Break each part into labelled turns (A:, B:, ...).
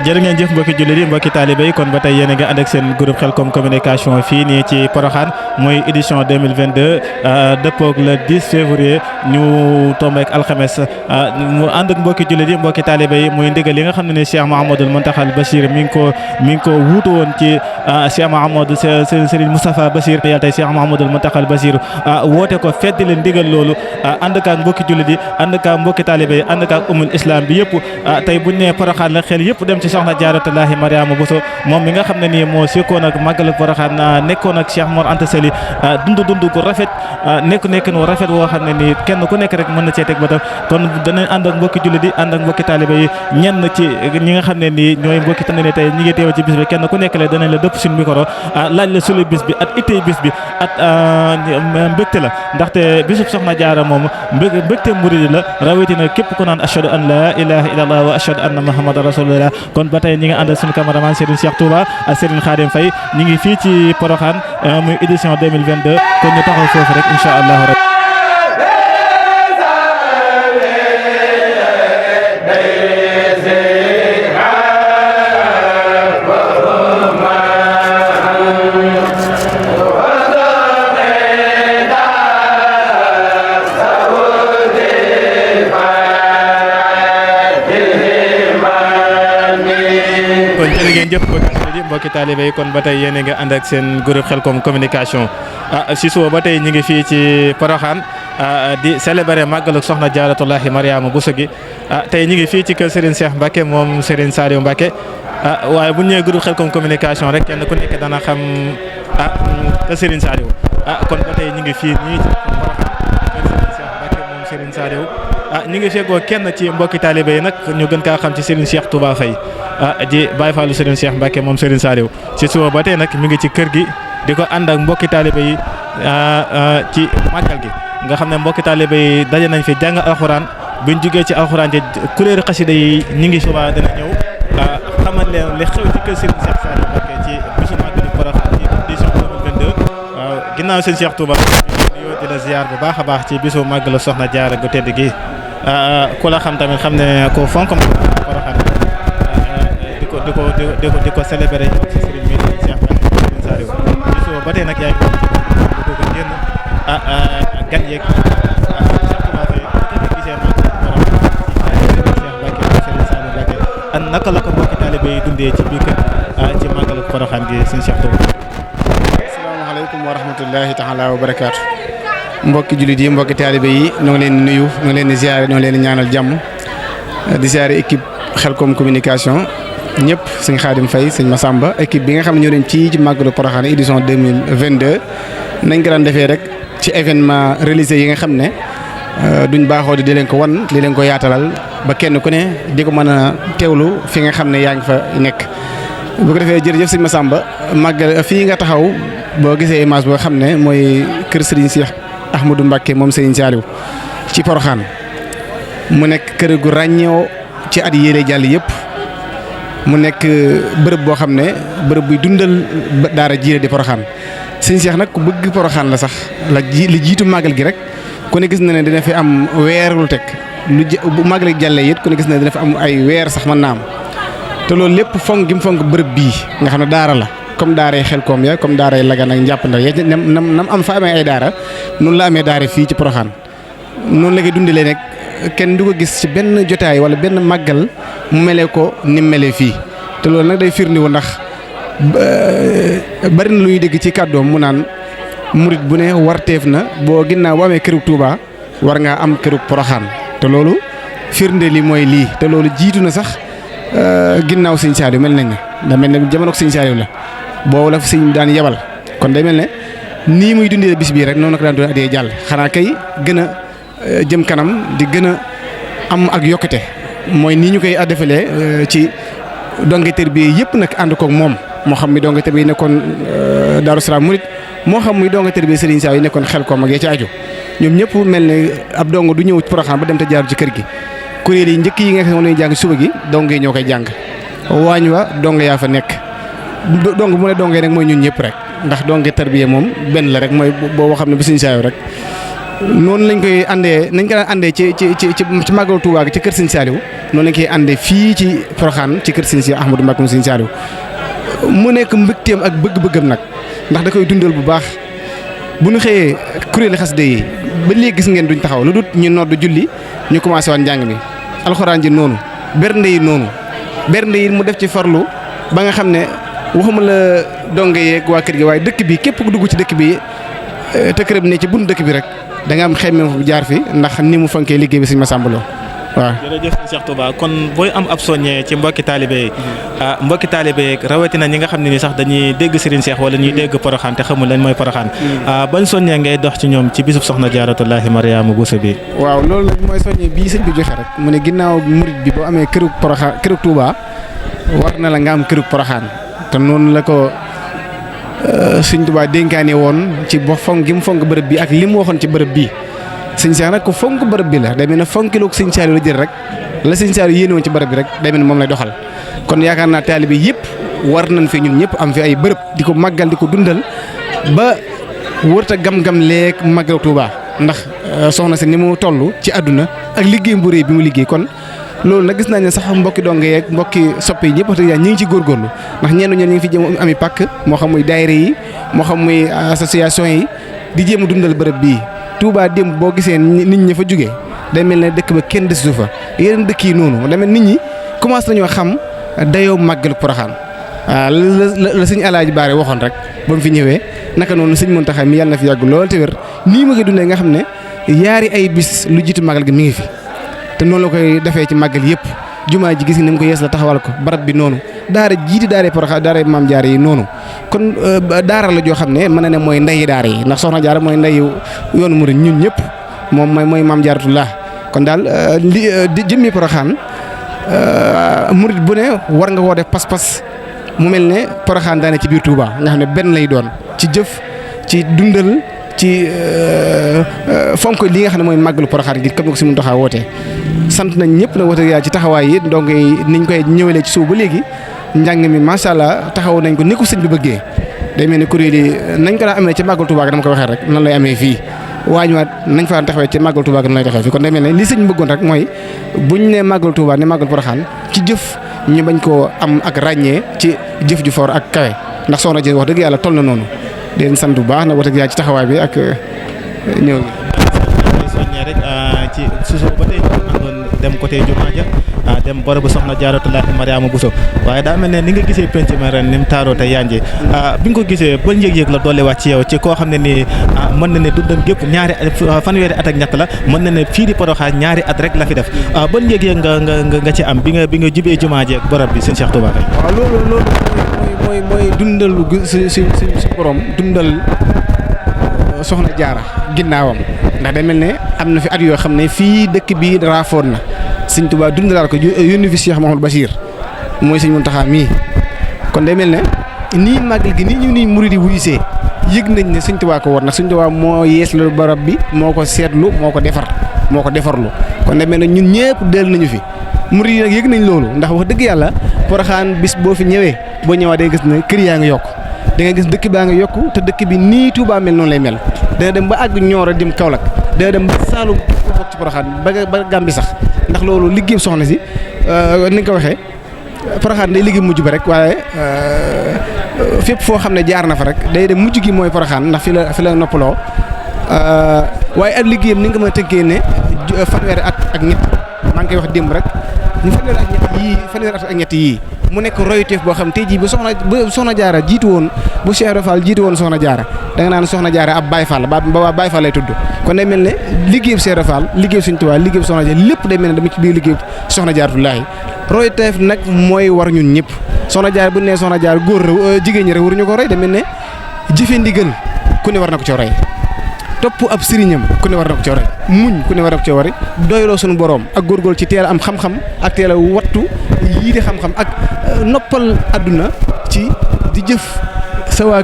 A: jërë ngeen jëf mbokki jullit yi mbokki taalibe yi kon ba tey yéen a ngi ànd ak seen groupe Khelcom communication fii nii ci Porokhane muy édition 2022 dëppoog le 10 février ñu tombé ak alxames mu ànd ak mbokki jullit yi mbokki taalibe yi muy ndigal li nga xam ne ni Cheikh Mouhamadoul Mountakha Bachir mi ngi ko wuutu woon ci Cheikh Mouhamadou Serigne Moustapha Bachir yàlla tey Cheikh Mouhamadoul Mountakha Bachir woote ko feddi leen ndigal loolu ànd ak mbokki jullit yi ànd ak mbokki taalibe yi ànd ak umul islam bi yëpp tey buñ nee Porokhane la xel yëpp dem ci soxna Jaaratullaahi Mariama Bousso moom mi nga xam ne nii moo sekkoon ak màggal Porokhane nekkoon ak Cheikh Mor Anta Sali dund gu rafet nekk nu rafet woo xam ne nii kenn ku nekk rek mën na cee teg bëtam kon danañ ànd ak mbokki jullit yi ànd ak mbokki taalibe yi ñenn ci ñi nga xam ne nii ñooy mbokki tane ne tey ñi ngi teew ci bis bi kenn ku nekk le danañ la dëpp suñu micro laaj la sulu bis bi at ittey bis bi at mbégte la ndaxte bisub soxna Jaara moom mbégte murid la rawatina képp ku naan ashhadu an la ilaha illallah wa ashhadu anna muhammadan rasulullah kon ba tey ñi ngi ànd ak suñu cameraman Serigne Cheikh Touba ak Serigne Khadim Faye ñi ngi fii ci Porokhane muy édition 2022 kon ñu taxaw foofu rek incha allah rek mbokki taalibe yi kon ba tey yéen a ngi ànd ak seen groupe Khelcom communication si suba ba tey ñu ngi fii ci Porokhane di célébrer màggalu soxna Jaaratullaahi Mariama Bousso gi tey ñu ngi fii ci kër Serigne Cheikh Mbacke moom Serigne Saliou Mbacke waaye bu ñu nee groupe Khelcom communication rek kenn ku nekk dana xam kër Serigne Saliou kon ba tey ñu ngi fii nii ci Porokhane kër Serigne Cheikh Mbacke moom Serigne Saliou ñu ngi feggoo kenn ci mbokki taalibe yi nag ñu gën kaa xam ci Serigne Cheikh Touba Faye di Baye Fallou Serigne Cheikh Mbacke moom Serigne Saliou ci suba ba tey nag mi ngi ci kër gi di ko ànd ak mbokki taalibe yi ci màggal gi nga xam ne mbokki taalibe yi daje nañ fi jàng alxuraan buñ jugee ci alxuraan ji kuréelu xasida yi ñi ngi suba dana ñëw xamal leen li xew ci kër Serigne Cheikh Saliou Mbacke ci bisu màggalu Porokhane ci édition 2022 waaw ginnaaw Serigne Cheikh Touba di la ziar bu baax a baax ci bisu màggalu soxna Jaara gu tedd gi ku la xam tamit xam ne ko fonk Porokhane di ko célébrer ci Serigne mi Cheikh Serigne Saliou bisu ba tey nag yaay ko génn gan yeeg an naka la ko mbokki taalibe yi dundee ci biir kër ci màggalu Porokhane gi Serigne Cheikh Touba.
B: asalaamaaleykum wa rahmatullahi taala wa barakaatu. mbokki jullit yi mbokki taalibe yi ñoo ngi leen di nuyu ñoo ngi leen di ziare ñoo ngi leen di ñaanal jàmm di ziare équipe Khelcom communication ñëpp sëñ Khadim Faye sëñ Massamba équipe bi nga xam ne ñoo leen ci màggalu Porokhane édition 2022 nañ ko daan defee rek ci événement religieux yi nga xam ne duñ baaxoo di leen ko wan di leen ko yaatalal ba kenn ku ne di ko mën a teewlu fi nga xam ne yaa ngi fa nekk. bu ko defee jërëjëf sëñ Massamba màggal fii nga taxaw boo gisee image boo xam ne mooy kër Serigne Cheikh Ahmadou Mbacke moom Serigne Saliou ci Porokhane mu nekk kër gu ràññeewoo ci at yéene jàll yëpp mu nekk bërëb boo xam ne bërëb buy dundal daara jiire di Porokhane Serigne Cheikh nag ku bëgg Porokhane la sax li jiitu màggal gi rek ku ne gis na ne dina fi am weer lu teg bu màggal gi jàllee it ku ne gis na ne dina fi am ay weer sax mën naa am te loolu lépp fonk gi mu fonk bërëb bii nga xam ne daara la comme daaray Khelcom ya comme daaray Lagane ak Njàppandal ya nam am fa amee ay daara noonu la amee daara fii ci Porokhane noonu la koy dundalee nag kenn du ko gis ci benn jotaay wala benn màggal mu melee ko ni mu melee fii te loolu nag day firndewu ndax bari na lu ñuy dégg ci kàddoom mu naan murit bu ne warteef na boo ginnaaw boo amee kërug Touba war ngaa am kërug Porokhane te loolu firnde li mooy lii te loolu jiitu na sax ginnaaw sëñ Saliou mel nañ ne da mel ne jamono sëñ Saliou la boobu la sëñ daan yebal kon day mel ne nii muy dundee bis bii rek noonu la ko daan doon adee jàll xanaa kay gën a jëm kanam di gën a am ak yokkute mooy nii ñu koy defalee ci donge tërbiye yëpp nag ànd koog moom moo xam mi donge tërbiye nekkoon Darou Salaam Murit moo xam muy donge tërbiye Serigne Saliou yi nekkoon Khelcom ak ya ci aju ñoom ñëpp mel ne ab dong du ñëw ci Porokhane ba dem te jaaru ci kër gi kuréel yi njëkk yi nga xam ne jàng suba gi donge yi ñoo koy jàng waañ wa donge yaa fa nekk dong mu ne donge nag mooy ñun ñëpp rek ndax donge tërbiye moom benn la rek mooy boo xam ne bu Serigne Saliou rek noonu lañ koy àndee nañ ko daan àndee ci màggalu Touba gi ci kër Sëñ Saliou noonu lañ koy àndee fii ci Porokhane ci kër Sëñ si Ahmadou Mbacké Sëñ Saliou mu nekk mbégteem ak bëgg-bëggam nag ndax da koy dundal bu baax bu ñu xëyee kuréeli xasida yi ba léegi gis ngeen duñ taxaw lu dut ñu nodd julli ñu commencé waat njàng mi alxuraan ji noonu bernde yi noonu bernde yi mu def ci farlu ba nga xam ne waxuma la donge yeeg waa kër gi waaye dëkk bi képp ku dugg ci dëkk bi te këram ne ci buntu dëkk bi rek da nga am xemme fu jaar fi ndax ni mu fonkee liggéey bi Sëñ Massamba Lo waaw.
A: jërëjëf Cheikh Touba kon booy am ab soññee ci mbokki taalibe yi mbokki taalibe yi rawatina ñi nga xam ne ni sax dañuy dégg Serigne Cheikh wala ñuy dégg Porokhane te xamul lañ mooy Porokhane ban soññee ngay dox ci ñoom ci bisub Soxna Jaaratullaahi Mariama Bousso bi.
B: waaw loolu nag mooy soññee bii sëñ bi joxe rek mu ne ginnaaw murit bi boo amee kërug Porokhane kërug Touba war na la nga am kërug Porokhane te noonu la ko Sëñ Touba dénkaane woon ci bo fonk gi mu fonk bërëb bi ak li mu waxoon ci bërëb bii Sëñ Cheikh nag ko fonk bërëb bi la day mel ne fonkiloog Sëñ Saliou la jël rek la Sëñ Saliou yéene woon ci bërëb bi rek day mel ne moom lay doxal kon yaakaar naa taalibe yëpp war nañ fi ñun ñëpp am fi ay bërëb di ko màggal di ko dundal ba wërta gam-gam leeg màggal Touba ndax soxna si ni mu toll ci àdduna ak liggéey bu rëy bi mu liggéey kon loolu nag gis nañ ne sax mbokki donge yeeg mbokki soppe yi ñëpp wax dëgg yàlla ñi ngi ci góorgóorlu ndax ñenn ñi ngi fi jéem ami pàkk moo xam muy daayira yi moo xam muy association yi di jéem a dundal bërëb bii Touba démb boo gisee nit ñi fa jógee day mel ne dëkk ba kenn desu fa yeneen dëkk yi noonu day mel nit ñi commencé nañoo xam dayoo màggalu Porokhane waaw la sëñ Alaaji Baare waxoon rek ba mu fi ñëwee naka noonu sëñ Mountakha mi yàlla na fi yàgg lool te wér nii ma koy dundee nga xam ne yaari ay bis lu jiitu màggal gi mi ngi fi te noonu la koy defee ci màggal yëpp jumaa ji gis nga ni mu ko yees la taxawal ko barab bi noonu daara jiiti daara Porokhane daara Maam Jaara yi noonu kon daara la joo xam ne mën na ne mooy ndeyi daara yi ndax soxna Jaara mooy ndeyu yoonu murid ñun ñëpp moom mooy Maam Jaaratullah kon daal di jëmmi Porokhane murid bu ne war nga koo def pas-pas mu mel ne Porokhane daane ci biir Touba nga xam ne benn lay doon ci jëf ci dundal ci fonk li nga xam ne mooy màggalu Porokhane gi comme ni ko si mun taxaa wootee sant nañ ñëpp nag wax dëgg yàlla ci taxawaay yi donc niñ koy ñëwalee ci suuf ba léegi njàng mi macha allah taxaw nañ ko ni ko sëñ bi bëggee day mel ni kuréel yi nañ ko daan amee ci màggalu Touba gi dama ko waxee rek nan lay amee fii waañ waat nañ fa daan taxawee ci màggalu Touba gi nan lay taxawee fii kon day mel ne li sëñ bi bëggoon rek mooy buñ ne màggalu Touba ne màggalu Porokhane ci jëf ñu bañ koo am ak ràññee ci jëf ju foor ak kawe ndax soxna ji wax dëgg yàlla toll na noonu di leen sant bu baax nag wax dëgg yàlla ci taxawaay bi ak ñëw gi.
A: soññee rek ci suuf ba tey doon dem côté jumaa ja dem barabu Soxna Jaaratullaahi Mariama Bousso waaye daa mel ne ni nga gisee penc ma ren ni mu taaroo te yànje bi nga ko gisee ba yëg-yëg la dolliwaat ci yow ci koo xam ne nii mën na ne dundam gépp fanweeri at ak ñett la mën na ne fii di Porokhane ñaari at rek la fi def ban yëg-yëg nga ci am bi nga jubee jumaa ji ak barab bi sëñ Cheikh Touba.
B: waaw loolu mooy dundal si borom dundal soxna Jaara ginnaawam ndax day mel ne am na fi at yoo xam ne fii dëkk bi raafoon na sëñ Touba dundalaat ko yónni fi Cheikh Mouhamadou Bachir mooy sëñ Mountakha mii kon day mel ne nii màggal gi nii murid yi wuyusee yëg nañ ne sëñ Touba ko war ndax sëñ Touba moo yees lu barab bi moo ko seetlu moo ko defarlu kon day mel ne ñun ñëpp dellu nañu fi murid yi nag yëg nañ loolu ndax wax dëgg yàlla Porokhane bis boo fi ñëwee boo ñëwaat day gis ne kër yaa ngi yokk da nga gis dëkk baa ngi yokku te dëkk bi nii Touba mel noonu lay mel dana dem ba àgg Nioro dem Kaolack dana dem ba Saalum bokk ci Porokhane ba Gàmbi sax ndax loolu liggéey soxna si ni nga ko waxee Porokhane day liggéey mujj ba rek waaye fépp foo xam ne jaar na fa rek day dem mujj gi mooy Porokhane ndax fi la noppaloo waaye ak liggéeyam ni nga ma tënkee ne fanweeri at ak ñett maa ngi koy wax démb rek ñu fanweeri at ak ñett yii mu nekk royuteef boo xam tey jii bu soxna Jaara jiitu woon bu Cheikh Ibra Fall jiitu woon soxna Jaara da nga naan soxna Jaara ab Baye Fall ba Baye Fall lay tudd kon day mel ne liggéeyub Cheikh Ibra Fall liggéeyub Sëñ Tuubaa liggéeyub soxna Jaara lépp day mel ne dama ci biir liggéeyub soxna Jaaratullaahi royuteef nag mooy war ñun ñëpp soxna Jaara bu nee soxna Jaara góor jigéen ñi rek waruñu ko roy day mel ne jëfe ndigal ku ne war na ko ci roy topp ab sëriñam ku ne war na ko ci roy muñ ku ne war na ko ci roy doyloo suñu boroom ak góorgóorlu ci teel a am xam-xam ak teel a wattu yii di xam-xam ak noppal àdduna ci di jëf sa waa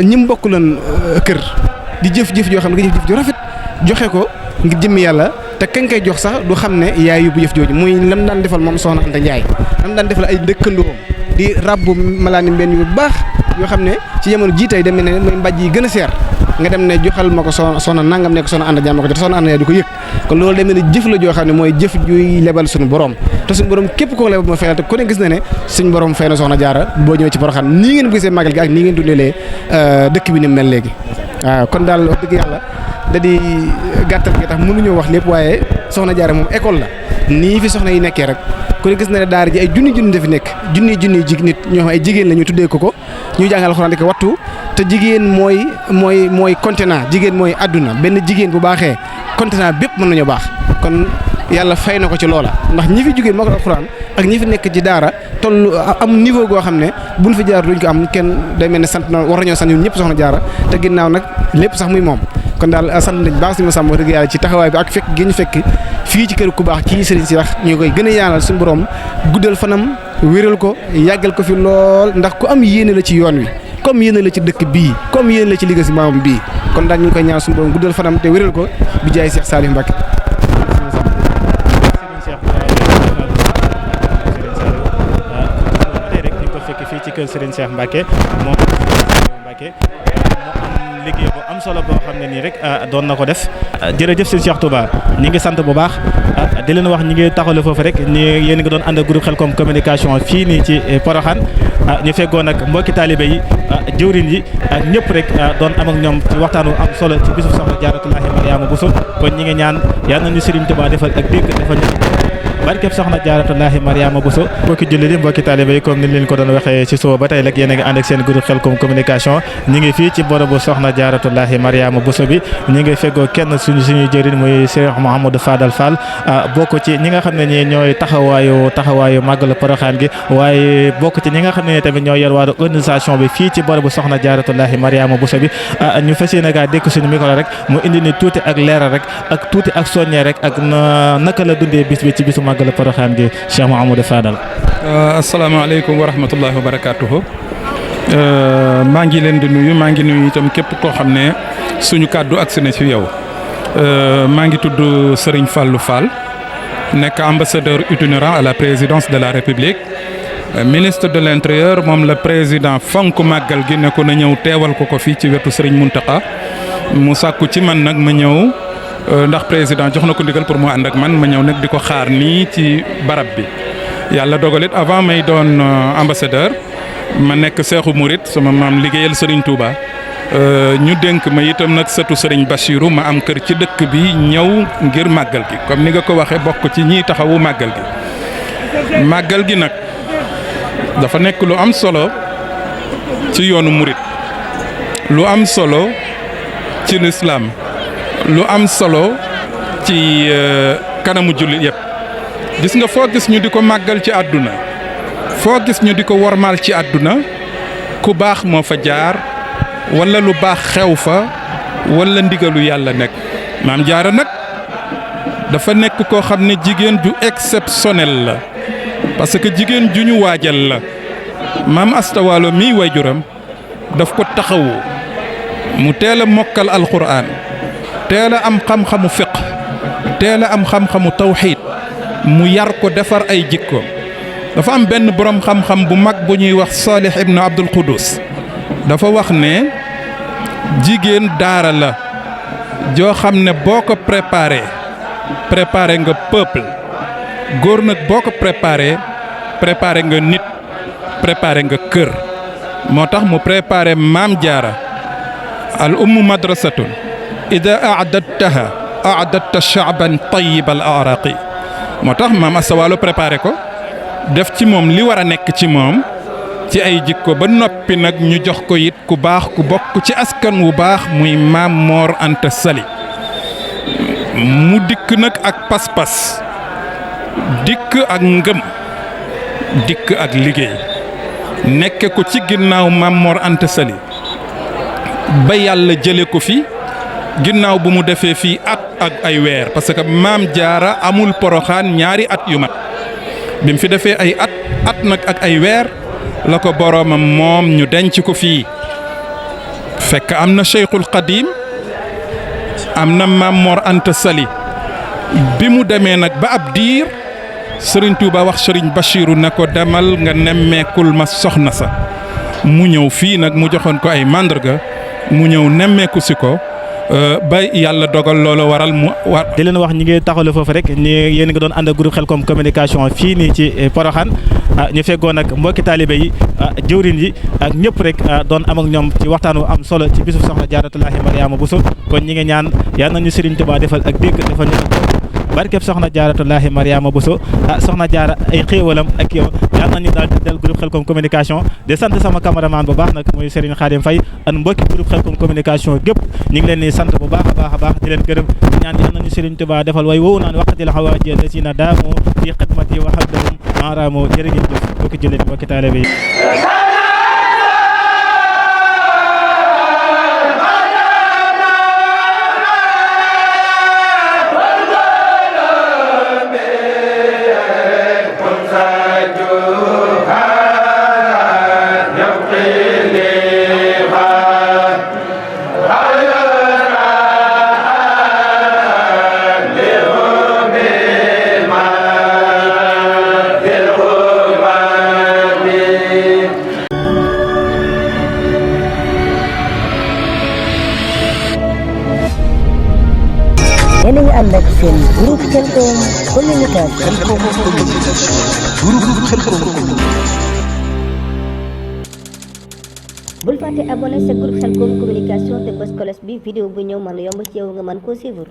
B: ñi mu bokk lan kër di jëf-jëf joo xam ne nga jëf-jëf ju rafet joxe ko ngir jëmmi yàlla te kañ koy jox sax du xam ne yaay yóbbu jëf jooju muy lam daan defal moom soxna Anta Ndiaye lam daan defal ay dëkkandoom di rabbu malaani mbenn yu baax yoo xam ne ci jamono jii tey demee ne mooy mbàjj yi gën a seer nga dem ne joxal ma ko soxna nangam ne ko soxna ànd jàmm ko te soxna ànd yaa du ko yëg kon loolu demee ne jëf la joo xam ne mooy jëf juy lebal suñu borom te suñu borom képp koo lebal ma fayal te ku ne gis na ne suñu borom fay na soxna jaara boo ñëwee ci Porokhane nii ngeen gisee màggal gi ak nii ngeen dundelee dëkk bi ni mel léegi waaw kon daal wax dëgg yàlla da di gàttal gi tax mënuñoo wax lépp waaye soxna jaara moom école la nii fi soxna yi nekkee rek ku ne gis na ne daara ji ay junni dafi nekk junni nit ñoo xam ay jigéen la ñu tuddee ko ñuy jàngal alxuraan di ko wattu te jigéen mooy continent jigéen mooy àdduna benn jigéen bu baaxee continent bépp mën nañoo baax kon yàlla fay na ko ci loola ndax ñi fi jugee moo ko alxuraan ak ñi fi nekk ci daara toll am niveau goo xam ne buñ fi jaar duñ ko am kenn day mel ne sant na war nañoo sant ñun ñëpp soxna jaara te ginnaaw nag lépp sax muy moom kon daal sant nañ baax si ma sàmm wax dëgg yàlla ci taxawaay bi ak fekk gi ñu fekk fii ci kër ku baax kii Serigne Cheikh ñu koy gën a yaanal suñu borom guddal fanam wéral ko yàggal ko fi lool ndax ku am yéene la ci yoon wi comme yéene la ci dëkk bii comme yéene la ci liggéey si maamam bii kon daal ñu ngi koy ñaan suñu borom guddal fanam te wéral ko bi jaay Cheikh Saliou Mbacké
A: fii ci kër Serigne Cheikh Mbacké moom Mbacké liggéey bu am solo boo xam ne nii rek doon na ko def jërëjëf Serigne Cheikh Touba ñi ngi sant bu baax di leen wax ñi ngi taxawle foofu rek ni yéen ngi doon ànd ak groupe Khelcom communication fii nii ci Porokhane ñu feggoon nag mbokki taalibe yi jëwriñ yi ak ñëpp rek doon am ak ñoom ci waxtaanu am solo ci bisu soxna Jaaratullaahi Mariama Bousso kon ñi ngi ñaan yal nañu Serigne Touba defal ak dégg defal ñu barkeb soxna Jaaratullaahi Mariama Bousso mbokki jullit yi mbokki taalibe yi comme ni leen ko doon waxee ci suba ba tey rek yéen a ngi ànd ak seen groupe Khelcom communication ñi ngi fii ci borobu soxna Jaaratullaahi Mariama Bousso bi ñi ngi feggoo kenn suñuy jëriñ muy Cheikh Mouhamadou Fadal Fall bokk ci ñi nga xam ne ñi ñooy taxawaayu màggal Porokhane gi waaye bokk ci ñi nga xam ne tamit ñooy yor wàllu organisation bi fii ci borobu soxna Jaaratullaahi Mariama Bousso bi ñu fas yéene gaa dékk suñu micro rek mu indi ni tuuti ak leeral rek ak tuuti ak soññee rek ak naka la dundee bis bi ci bisu màggal Porokhane gi Cheikh Mouhamadou Fadal.
C: asalaamaaleykum wa rahmatullahi wa barakaatuhu. maa ngi leen di nuyu maa ngi nuyu itam képp koo xam ne suñu kàddu agsi na ci yow maa ngi tudd Serigne Fallou Fall nekk ambassadeur itinérant à la présidence de la République ministre de l'intérieur moom la président fonk màggal gi ne ko na ñëw teewal ko fii ci wetu Serigne Mountakha mu sàkku ci man nag ma ñëw ndax président jox na ko ndigal pour mu ànd ak man ma ñëw nag di ko xaar nii ci barab bi yàlla dogalit avant may doon ambassadeur ma nekk Seexu Murit sama maam liggéeyal Serigne Touba ñu dénk ma itam nag sëtu Serigne Bachirou ma am kër ci dëkk bi ñëw ngir màggal gi comme ni nga ko waxee bokk ci ñiy taxawu màggal gi nag dafa nekk lu am solo ci yoonu murit lu am solo ci lislaam lu am solo ci kanamu jullit yëpp gis nga foo gis ñu di ko màggal ci àdduna foo gis ñu di ko wormaal ci àdduna ku baax moo fa jaar walla lu baax xew fa walla ndigalu yàlla nekk maam jaara nag dafa nekk koo xam ne jigéen ju exceptionnel la parce que jigéen ju ñu waajal la maam Asta Waalo mii waajuram daf ko taxawu mu teel a mokkal alxuraan teel a am xam-xamu fiq teel a am xam-xamu tawxiid mu yar ko defar ay jikko dafa am benn boroom xam-xam bu mag bu ñuy wax Salih ibnu Abdul Quddus dafa wax ne jigéen daara la joo xam ne boo ko préparé nga peuple góor nag boo ko préparé nga nit préparé nga kër moo tax mu préparé maam jaara al ummu madrasatun ida aadattaha aadatta shaaban tayyib al araqi moo tax maam Asta Waalo préparé ko def ci moom li war a nekk ci moom ci ay jikko ba noppi nag ñu jox ko it ku baax ku bokk ci askan wu baax muy maam Mor Anta Sali mu dikk nag ak pas-pas dikk ak ngëm dikk ak liggéey nekke ko ci ginnaaw maam Mor Anta Sali ba yàlla jële ko fi ginnaaw bu mu defee fii at ak ay weer parce que maam jaara amul Porokhane ñaari at yu mat bi mu fi defee ay at nag ak ay weer la ko boroomam moom ñu denc ko fii fekk am na Cheikhul Qadim am na maam Mor Anta Sali bi mu demee nag ba ab diir Serigne Touba wax Serigne Bachirou ne ko demal nga nemmeekul ma soxna sa mu ñëw fii nag mu joxoon ko ay màndarga mu ñëw nemmeeku si ko ba yàlla dogal loolu waral mu war.
A: di leen wax ñi ngi taxawle foofu rek ni yéen nga doon ànd ak groupe Khelcom communication fii nii ci Porokhane ñu feggoon nag mbokki taalibe yi jëwrin yi ak ñëpp rek doon am ak ñoom ci waxtaanu am solo ci bisu soxna Jaaratullaahi Mariama Bousso kon ñi ngi ñaan yal nañu Serigne Touba defal ak dégg defal ñu barkeb soxna Jaaratullaahi Mariama Bousso soxna Jaara ay xéewalam ak yow yal nañu daal di del groupe Khelcom communication di sant sama cameraman bu baax nag muy Serigne Khadim Faye ak mbokki groupe Khelcom communication gépp ñu ngi leen di sant bu baax a baax di leen gërëm ñaan yal nañu Serigne Touba defal way woowu naan waqtil hawaaji lasina daamu fi xidmati wa habdahum maaraamu jërë ngeen jëf mbokki jullit mbokki taalibe yi
D: yéen a ngi ànd ak seen groupe Khelcom communication. bul fàtte abonné sa groupe Khelcom communication te bës cloche bi vidéo bu ñëw mën a yomb ci yow nga mën koo suivre.